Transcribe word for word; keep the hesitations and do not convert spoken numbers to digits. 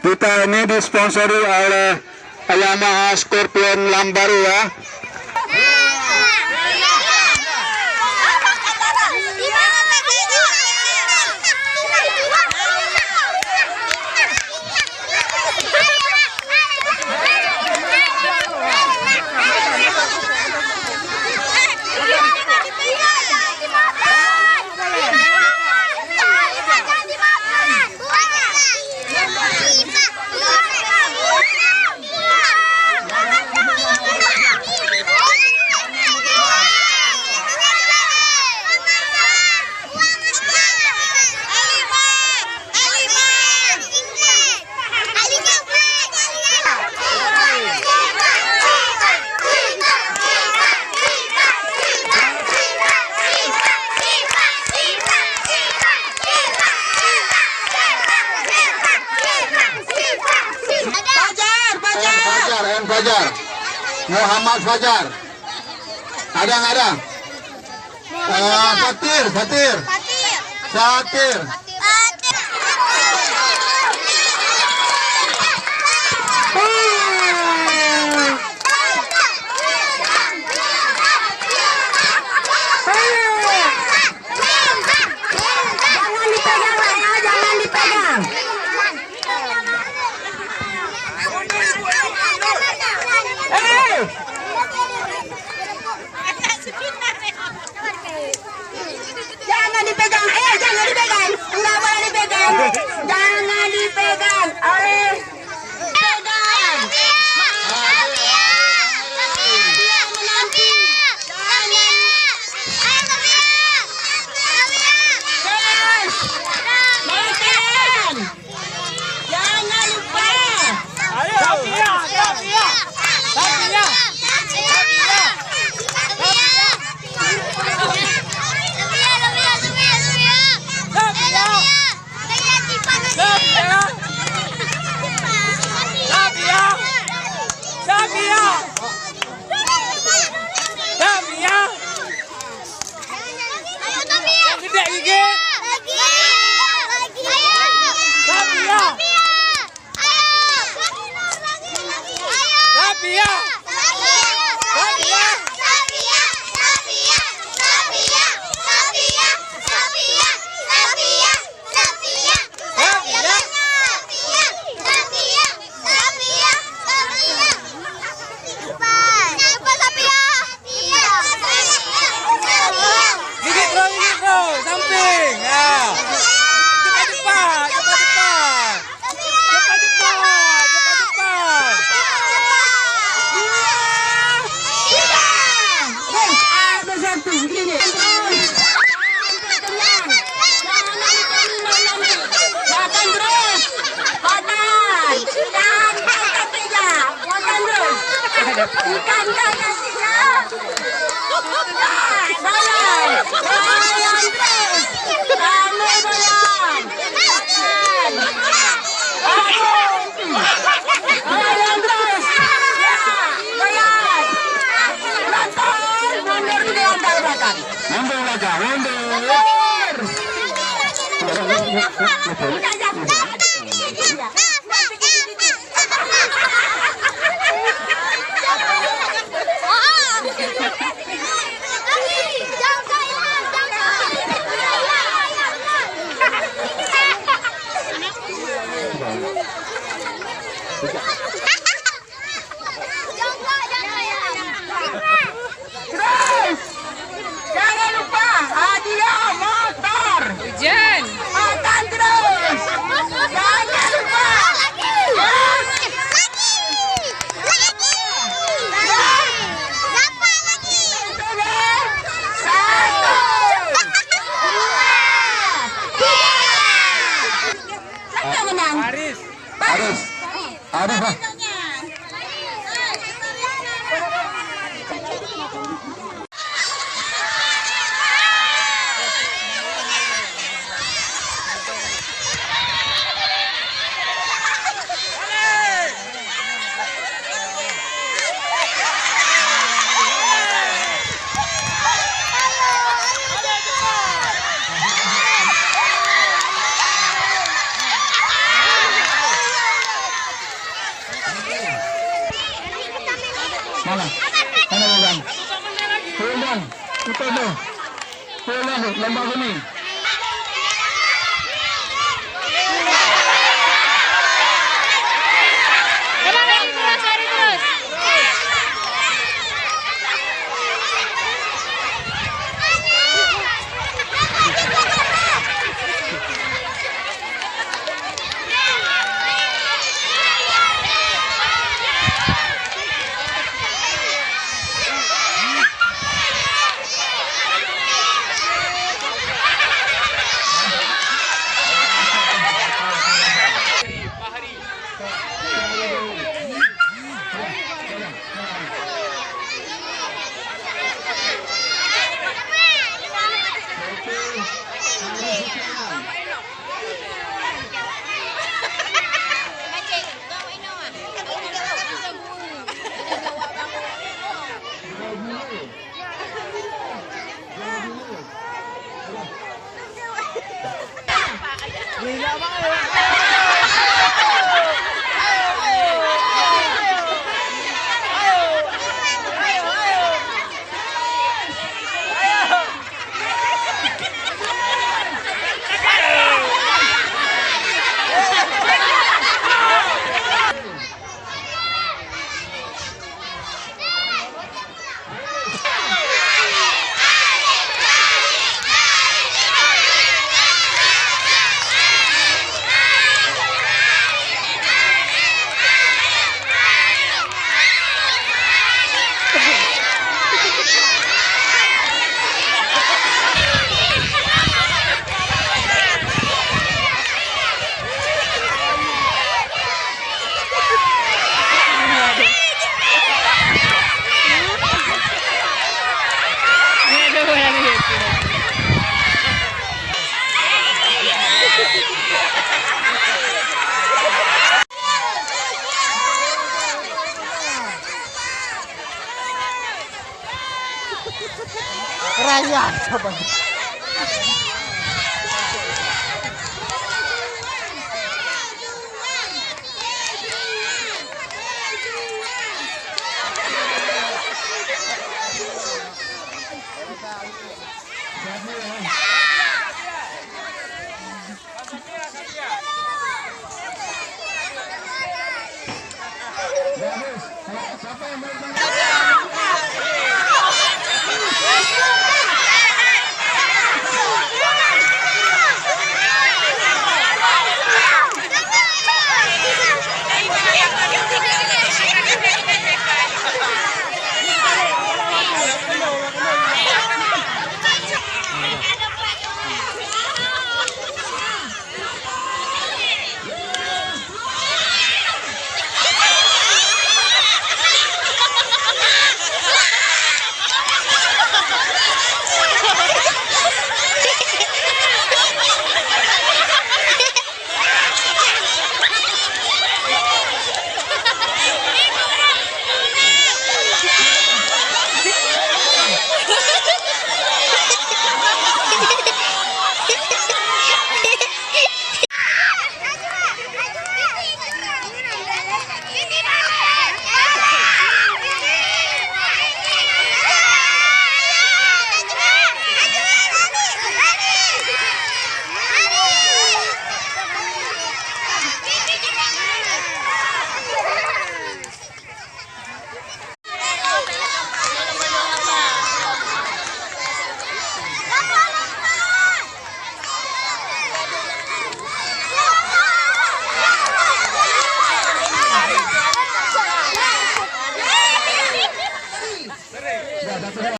Kita ini disponsori oleh Yamaha Scorpion Lambaru ya. Fajar, Fajar. Fajar, M Fajar. Muhammad Fajar. Ada, ada. Ah, Fatir, Fatir. Fatir. Jangan dipegang, jangan dipegang. Hei! Jangan dipegang, eh, jangan dipegang. Enggak boleh dipegang. Jangan dipegang. Eh, pegang. Jangan. Terus. Makan. Jangan lupa. Ayo. Safiya, Safiya. Safiya. Safiya. Safiya. Safiya. Safiya. Safiya. Safiya. Nyang geudek gigit. Safiya. Safiya. Safiya. Safiya. Safiya. Safiya. Safiya. Safiya. Safiya. Safiya. Safiya. Gigit terus, gigit terus. Samping. Ya. Cepat, cepat. Cepat, cepat. Cepat, cepat. Cepat, cepat. Dua. Tiga. Weh, ada satu. Gini. Tenang. Jangan lupa minum lagi. Makan terus. Makan. Jangan sampai dah. Makan terus. Ikan, ikan, ikan, ikan. Goyang. Goyang terus. Ramai goyang. Makan. Goyang terus. Ya. Goyang. Nonton. Mundur ke belakang. Mundur lagi, mundur. Terus, jangan lupa hadiah motor. Hujan. Makan terus. Jangan lupa. Terus. Terus. Satu. Dua. Tiga. Siapa menang? Haris. Arif. Arif, ah. Mana? Mana Wildan? Wildan, ikut tu. Wildan tu, lompat kuning. Lari terus, lari terus. Raya saban.